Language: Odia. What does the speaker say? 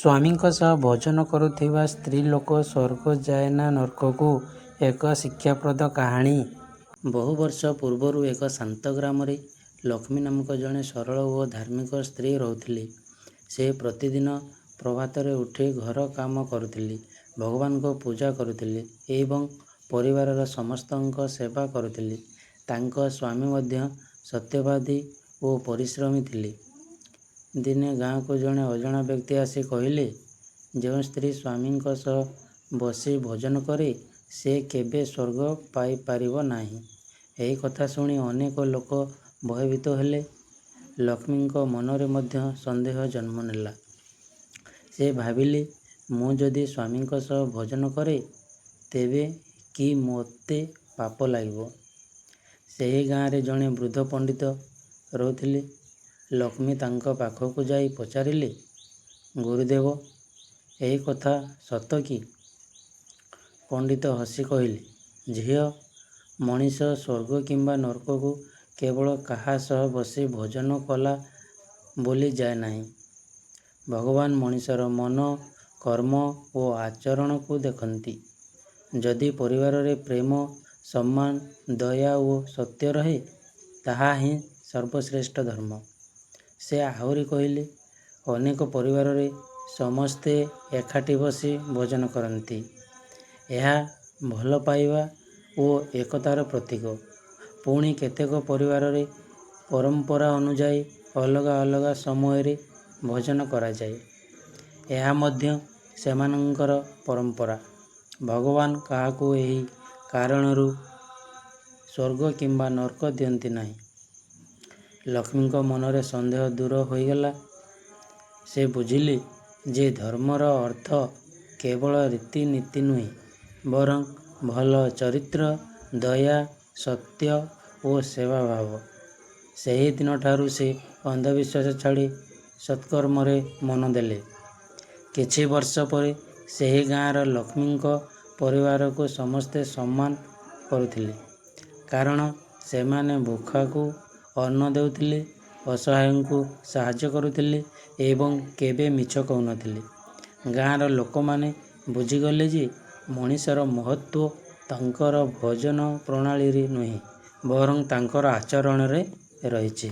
ସ୍ୱାମୀଙ୍କ ସହ ଭୋଜନ କରୁଥିବା ସ୍ତ୍ରୀଲୋକ ସ୍ୱର୍ଗ ଯାଏ ନା ନର୍କକୁ? ଏକ ଶିକ୍ଷାପ୍ରଦ କାହାଣୀ। ବହୁ ବର୍ଷ ପୂର୍ବରୁ ଏକ ଶାନ୍ତ ଗ୍ରାମରେ ଲକ୍ଷ୍ମୀ ନାମକ ଜଣେ ସରଳ ଓ ଧାର୍ମିକ ସ୍ତ୍ରୀ ରହୁଥିଲେ। ସେ ପ୍ରତିଦିନ ପ୍ରଭାତରେ ଉଠି ଘର କାମ କରୁଥିଲେ, ଭଗବାନଙ୍କୁ ପୂଜା କରୁଥିଲେ ଏବଂ ପରିବାରର ସମସ୍ତଙ୍କ ସେବା କରୁଥିଲେ। ତାଙ୍କ ସ୍ୱାମୀ ମଧ୍ୟ ସତ୍ୟବାଦୀ ଓ ପରିଶ୍ରମୀ ଥିଲେ। ଦିନେ ଗାଁକୁ ଜଣେ ଅଜଣା ବ୍ୟକ୍ତି ଆସି କହିଲେ, "ଯେଉଁ ସ୍ତ୍ରୀ ସ୍ୱାମୀଙ୍କ ସହ ବସି ଭୋଜନ କରେ, ସେ କେବେ ସ୍ୱର୍ଗ ପାଇପାରିବ ନାହିଁ।" ଏହି କଥା ଶୁଣି ଅନେକ ଲୋକ ଭୟଭୀତ ହେଲେ। ଲକ୍ଷ୍ମୀଙ୍କ ମନରେ ମଧ୍ୟ ସନ୍ଦେହ ଜନ୍ମ ନେଲା। ସେ ଭାବିଲେ, "ମୁଁ ଯଦି ସ୍ୱାମୀଙ୍କ ସହ ଭୋଜନ କରେ, ତେବେ କି ମୋତେ ପାପ ଲାଗିବ?" ସେହି ଗାଁରେ ଜଣେ ବୃଦ୍ଧ ପଣ୍ଡିତ ରହୁଥିଲେ। ଲକ୍ଷ୍ମୀ ତାଙ୍କ ପାଖକୁ ଯାଇ ପଚାରିଲେ, "ଗୁରୁଦେବ, ଏହି କଥା ସତ କି?" ପଣ୍ଡିତ ହସି କହିଲେ, "ଝିଅ, ମଣିଷ ସ୍ୱର୍ଗ କିମ୍ବା ନର୍କକୁ କେବଳ କାହା ସହ ବସି ଭୋଜନ କଲା ବୋଲି ଯାଏ ନାହିଁ। ଭଗବାନ ମଣିଷର ମନ, କର୍ମ ଓ ଆଚରଣକୁ ଦେଖନ୍ତି। ଯଦି ପରିବାରରେ ପ୍ରେମ, ସମ୍ମାନ, ଦୟା ଓ ସତ୍ୟ ରହେ, ତାହା ହିଁ ସର୍ବଶ୍ରେଷ୍ଠ ଧର୍ମ।" ସେ ଆହୁରି କହିଲେ, "ଅନେକ ପରିବାରରେ ସମସ୍ତେ ଏକାଠି ବସି ଭୋଜନ କରନ୍ତି। ଏହା ଭଲପାଇବା ଓ ଏକତାର ପ୍ରତୀକ। ପୁଣି କେତେକ ପରିବାରରେ ପରମ୍ପରା ଅନୁଯାୟୀ ଅଲଗା ଅଲଗା ସମୟରେ ଭୋଜନ କରାଯାଏ। ଏହା ମଧ୍ୟ ସେମାନଙ୍କର ପରମ୍ପରା। ଭଗବାନ କାହାକୁ ଏହି କାରଣରୁ ସ୍ୱର୍ଗ କିମ୍ବା ନର୍କ ଦିଅନ୍ତି ନାହିଁ।" ଲକ୍ଷ୍ମୀଙ୍କ ମନରେ ସନ୍ଦେହ ଦୂର ହୋଇଗଲା। ସେ ବୁଝିଲେ ଯେ ଧର୍ମର ଅର୍ଥ କେବଳ ରୀତିନୀତି ନୁହେଁ, ବରଂ ଭଲ ଚରିତ୍ର, ଦୟା, ସତ୍ୟ ଓ ସେବାଭାବ। ସେହି ଦିନଠାରୁ ସେ ଅନ୍ଧବିଶ୍ୱାସ ଛାଡ଼ି ସତ୍କର୍ମରେ ମନ ଦେଲେ। କିଛି ବର୍ଷ ପରେ ସେହି ଗାଁର ଲକ୍ଷ୍ମୀଙ୍କ ପରିବାରକୁ ସମସ୍ତେ ସମ୍ମାନ କରୁଥିଲେ। କାରଣ ସେମାନେ ଭୁଖାକୁ ଅନ୍ନ ଦେଉଥିଲେ, ଅସହାୟଙ୍କୁ ସାହାଯ୍ୟ କରୁଥିଲେ ଏବଂ କେବେ ମିଛ କହୁନଥିଲେ। ଗାଁର ଲୋକମାନେ ବୁଝିଗଲେ ଯେ ମଣିଷର ମହତ୍ତ୍ୱ ତାଙ୍କର ଭୋଜନ ପ୍ରଣାଳୀରେ ନୁହେଁ, ବରଂ ତାଙ୍କର ଆଚରଣରେ ରହିଛି।